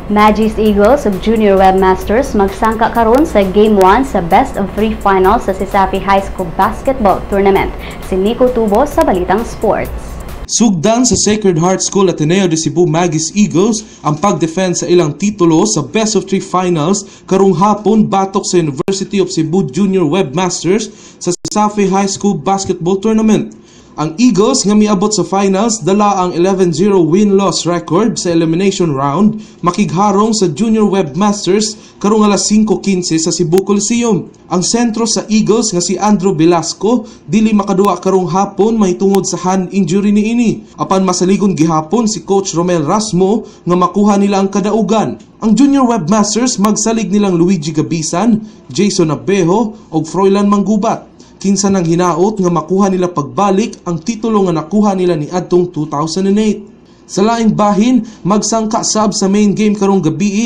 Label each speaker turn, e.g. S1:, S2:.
S1: Magis Eagles ug Junior Webmasters magsangka karon sa Game 1 sa Best of 3 Finals sa Cesafi High School Basketball Tournament. Si Nico Tubo sa Balitang Sports.
S2: Sugdan sa Sacred Heart School Ateneo de Cebu Magis Eagles ang pag-defend sa ilang titulo sa Best of 3 Finals karong hapon batok sa University of Cebu Junior Webmasters sa Cesafi High School Basketball Tournament. Ang Eagles nga miabot sa finals dala ang 11-0 win-loss record sa elimination round, makigharong sa Junior Webmasters karong alas 5:15 sa Cebu Coliseum. Ang sentro sa Eagles nga si Andrew Velasco dili makaduwa karong hapon mahitungod sa hand injury niini. Apan masaligon gihapon si Coach Romel Rasmo nga makuha nila ang kadaugan. Ang Junior Webmasters magsalig nilang Luigi Gabisan, Jason Abejo ug Froilan Manggubat, kinsa nang hinaot nga makuha nila pagbalik ang titulo nga nakuha nila ni adtong 2008. Sa laing bahin, magsangka sab sa main game karong gabii